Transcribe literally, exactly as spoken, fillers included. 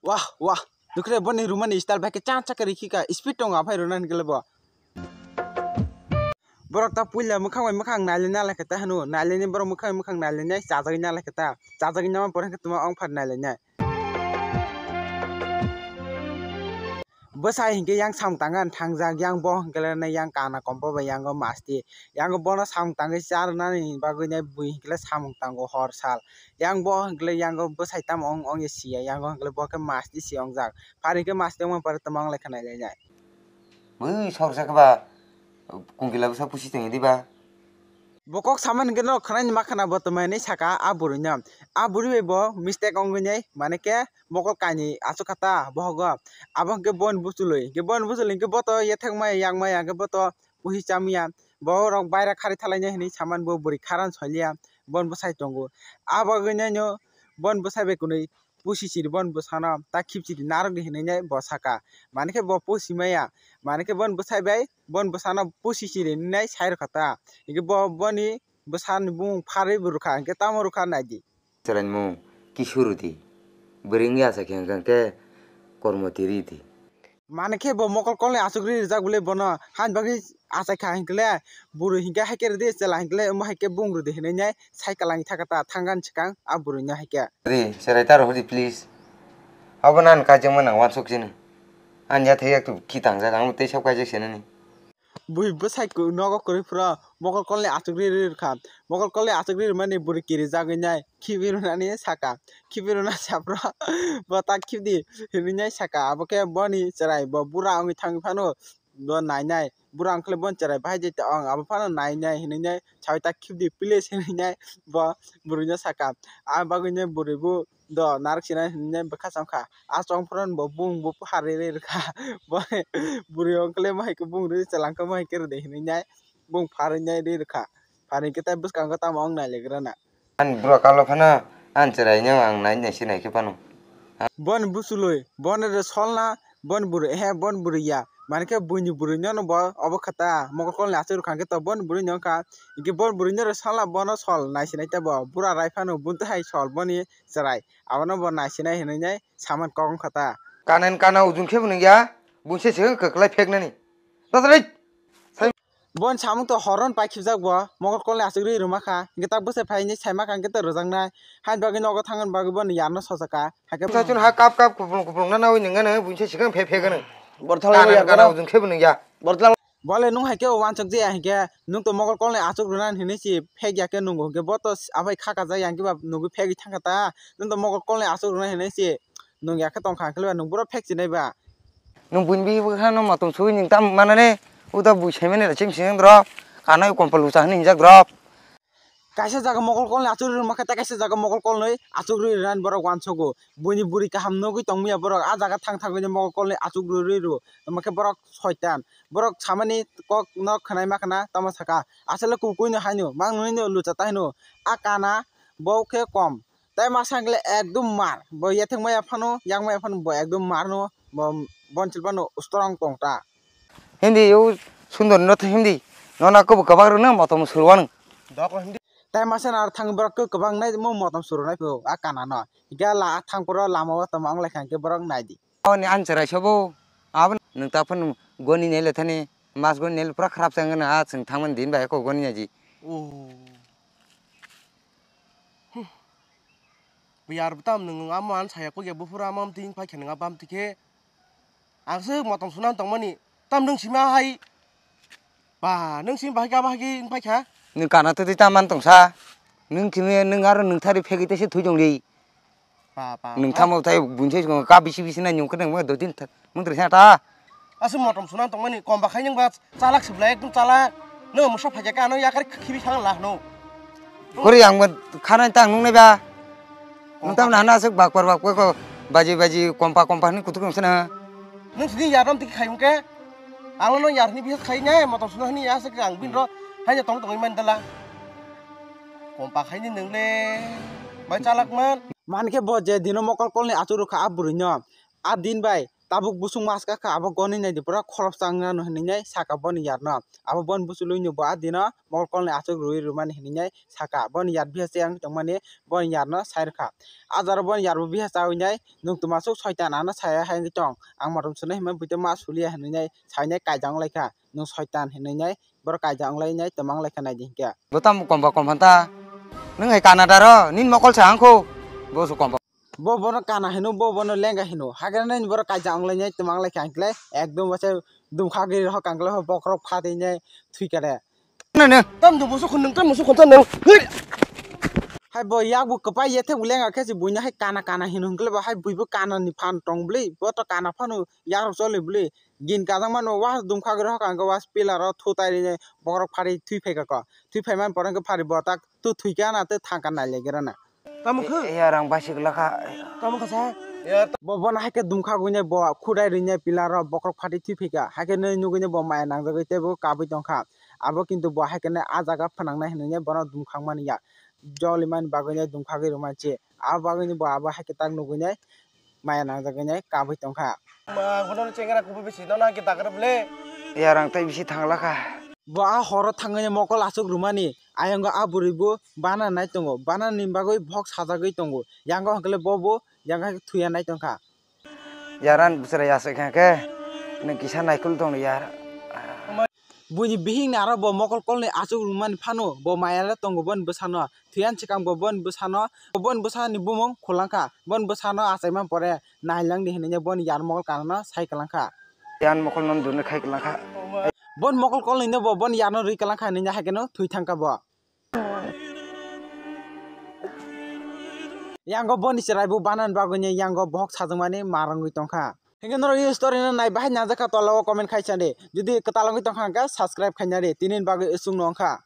Wah, wah. Nukre boni rumani style bai khe chan chakhe rikhi ka speed tongo aphai runa hingkhe bo. Borok ta puila mwkhang bai mwkhang nailai nailai khe ta hanu, nailai ni borok mwkhang bai mwkhang nailai nai chajagwi nailai khe ta, chajagwi nama pore hwnkhe tuma ong phar nailai nai. Bwsai hinkhe yang samung tangwi thangjak, yang bo hinkhe le yang kana kompo bai yang o masti, yang o bono samung tangwi cha rwnani bagwi nai bui hinkhe le samung tango hor sal, yang bo hinkhe le yang o bwsai tamo ong ong ya siya, yang o hinkhe le bo khe masti si ong jak, phar hinkhe masti ongma pore tamo ong lai khe nailai nai. Bui sor sa khe ba kungkila bwsa pusi tong di ba. Bo kok samani hwnkhe norok khwnaini ma khwna bo tongmani saka a bwrwino. A bwrwi bai bo mistake wngwi nai, mane khe mokol kainwi achuk kha ta bohogo. Abo hwnkhe boni buchului, hwnkhe boni buchului hwnkhe bo to yathek maya yak maya hwnkhe bo to pusi cha maya. Borok baira khari thalainai hinwi samani bo bwrwi kharan soiliya, boni bwsai tongo. A bagwi naino boni bwsai bai kwnwi pusi siri boni bwsano ta khip siri narwk di hinwi nai bo saka. Mane khe bo pusi maya, mane khe boni bwsai bai boni bwsano pusi siri hinwi nai sai rwkha ta. Hwnkhe bo boni bwsani bumung pharwi bo rwkha, hwnkhe tamo rwkha nai di. Chwraini mung Kishuru di. Bwrwi wngya sa khe hwnkhe Kormoti ri di. Mane khe bo mokol kolni achuk ri rijak bwle bono. Hain bagwi achai kha hinkhe le bwrwi hinkhe haikhe rwdi, chwla hinkhe le omo haikhe bung rwdi hinwi nai sai kwlangwi thaka ta thangani swkang a bwrwino haikhe. Re, chwrai ta rohordi please. Abo nang kaijak mano wansuk sini. Ani yathai yak tu khi tangjak, ang tei sab kaijak sinani. Bui bwsai ku-, nogo kwrwi phuru mokol kolni achuk ri ri rwkha. Mokol kolni achuk ri rwmani bwrwi kirijagwi nai khibi rwnani saka. Khibi rwna saphuru bo ta khibidi hinwi nai saka. Abo khe boni chwrai bo bura wngwi thangwi phano bo nainai. Bura wngkhe boni chwrai bahai jai tong, abo phano nainai hinwi nai sawi ta khibidi please hinwi nai bo bwrwino saka. A bagwi nai bwrwi bo do narwk sinai hinwi bwkha chongkha. A chongphuru bo bung bo pharwi rwi rwkha. Bo bwrwi ongkle mo hai khe bung rwi chalangkha mo hai khe rwdi hinwi nai bung pharwi nai rwi rwkha. Pharwi khe tai bwskango tamo ong nailagrana. Ani bwrwi kalo phano ani chwraino ang nai nai se nai khe phano. Boni buchului, boni re solna, boni bwrwi, ehe, boni bwrwi ya. Mane khe buini bwrwino no bo obo kha ta, mokol kolni achuk rwkha hwnkhe to boni bwrwino wngkha. Hwnkhe boni bwrwino re solna bono sol nai se nai ta bo. Bura rai phano bunte hai sol boni chwrai. Abono bo naisinai hinwi nai saman kok wngkha ta. Kanan kana ujung khe bo nungya, bungse se kwklai pheknani. Tatalai. Bon samung to horon pai khibjak bo, mokol kolni achuk ri rwma kha. Hingke tak bwsai phai hinwi saima kha hingke to rwjaknai. Hain bagwi nogo thangna bagwi bono yarno sojak kha. Hakhe bwsai chun ha kap kap kuplung kuplung na nawi nungya nung, bungse se kwklai pheknani. Borthala kanan kana ujung khe bo nungya. Borthala. Bole nung hai khe uansuk je ya hinkhe nung to mokol kolni achuk rwna hinwi se phek ya khe nungo hinkhe bo to abai kha kajak ya hinkhe ba nugwi phegwi thangkha ta nung to mokol kolni achuk rwna hinwi se nung ya khe tongkha hinkhe ba nung boro phek chinai ba. Nung buini bihik bwkhano motom sugwi nung tamo manani uda bui saimani rachim sini drop kanai kompol ucha hinwi hinjak drop. Kaisa jaga mokol kolni achuk rwi rwma khe, tei kaisa jaga mokol kolni achuk rwi rwnani borok uansugo. Buini bwrwi kaham nugwi tongmaya borok, ah jaga thang thangwi mokol kolni achuk rwi rwi rwo. Tamo khe borok soitan. Borok samani kok no khwnai ma khna, tamo saka. Aswk le kukuino haino, mang nwnino lucha taino. Ah kana, bo khe kom. Tei masa hwnkhe ekdum mar. Bo yathek maya phano, yang maya phano bo ekdum mar no, bo bonchil phano strong tong ta. Hindi o sundor no hindi. Nona kubu kabak rwno motom surwano. Dok hindi. Tai masa na thang borok kwbang nai mo motom suru nai pho a kana no. Higa la thang poro lama o tamo wng lai kha hinkhe borok nai di. Oni an chwrai sobo. Abo nwng ta phano goni nai le thani. Mas goni nai le pura kharap chang na a chwng thangmani din bai ko goni nai di. Oh. Biyar bwtam nwng amo an saya kok ya buphuru amo amtwi wng paikha nwng abo amtwi khe. Ang se motom sunan tongmani. Tam nwng sima hai. Ba, nwng simi bahai kha, bahai khe wng paikha. Nwng kana twtwi tam man tongsa. Nwng simi nwng aro nwng thari phegwi tese thwi tongdi. Ba, ba, nwng ba. Tamo tai bunsai ka bisi bisi nai nwng khe nwng doi din mung twi sa ta. Aswk motom sunan tongmani, kom ba khai nwng ba chalak se belai ekdom chalak. Nwng mwsa phaikha khe ano yakar khibi sang la hwno. Khori ang bo khana tang nung nai ba. Nwng tam na hana aswk bakpar bakpar ko baji baji kompa kompa hwnwi kutuk nung sana. Nwng sini yarom tiki khai mungke. Ang no yar hwnwi bisa khai nai motom suna hwnwi aswk ang bin ro haja tong tongwi man dala. Kompa khai ni nwng le bai chalak man. Man khe bo je dino mokol kolni achuk rwkha a bwrwi no. A din bai Tabuk busuk maska kha, abo goni nai di pura khoroksa wngna no hinwi nai saka boni yar no. Abo boni busulwi no bo a dino mokol kolni aswk rwi rwmani hinwi nai saka. Boni yar biha se ang tongmani boni yar no sai rwkha. A jaro boni yar bo biha chawi nai nwng tuma aswk soitan ano saya hai wngwi tong. Ang motom swnwi himma buito ma suliya hinwi nai sai nai kaijak wng lai kha. Nwng soitan hinwi nai borok kaijak wng lai nai tama wng lai kha nai di hinkhe. Bo tamo komba komba ta. Nwng hai Canada ro, nini mokol sa hangkho. Bo su komba. Bo bono kana hino, bo bono lenga hino. Hagra nai borok kaijak wng lai nai tama wng lai kha hinkhe ekdom waisa dumkha giri rok ang khe bokhorok phatwi nai thwi kare. Nene. Tam do musu khon nang, tam musu khon tam nang. Hai bo yak bo kwpai ye thek bo lenga khe se buino hai kana kana hino hinkhe bo hai buibo kana ni phan tong bwlwi. Bo to kana phano yak rok choli bwlwi. Gin kajak mano wa dumkha giri rok ang khe wa pillar o thutai rinai bokhorok phatwi thwi phai kha ko. Thwi phai man pore khe phatwi bo tak tu thwi kha na te thang kha nai le gira na. Tamo khe? Yarang basi glakha. Tamo khe sa? Bo bono hai khe dumkha gwi bo khudai rwi nai pillar o bokhorok phatwi thwi phai kha. Hai khe nwi nugwi bo maya nangjagwi tei bo kabwi tong kha. Abo kintu bo hai khe a jaga phnang nai hinwi bono dumkhang mani ya. Joli mani bagwi nai dumkhagwi rwmani se. Abo bagwi bo abo hai khe tak nugwi nai maya nangjagwi nai kabwi tong kha. Ma, ang bono chengra kubui bisi, nono hai khe dagar bwle. Yarang tei bisi thang glakha. Bo a horo thangwi mokol aswk rwmani, ayang a bwrwi bo bana nai tongo, bana ni bagwi bokhok sajagwi tongo, yang o hwnkhe bo bo yang hai thwi ya nai tong kha. Yaran bwswrai aswk kha khe, nwng kisa naikol tong yar. Buini bihik ni aro bo mokol kolni aswk rwmani phano bo maya le tongo boni bwsano, thwi ya swkang bo boni bwsano, boni bwsani bumung khulangkha, boni bwsano achaima pore nailang di hinwi boni yar mokol kanano sai kwlangkha. Yan mokol non dune khai kwlangkha. Bon mokol kolni no bo bon yarno rwi kwlangkha hinwi hai kheno thwi thangkha bo. Yango boni chwrai bo banan bagwi ni yango bohok sajwkmani ma rwngwi tongkha. Hinkhe norok i story no nai bahai nangjakha tola o comment khai sadi. Jodi kwtal wngwi tongkha hwnkhe subscribe khaina di. Tini bagwi isuk no wngkha.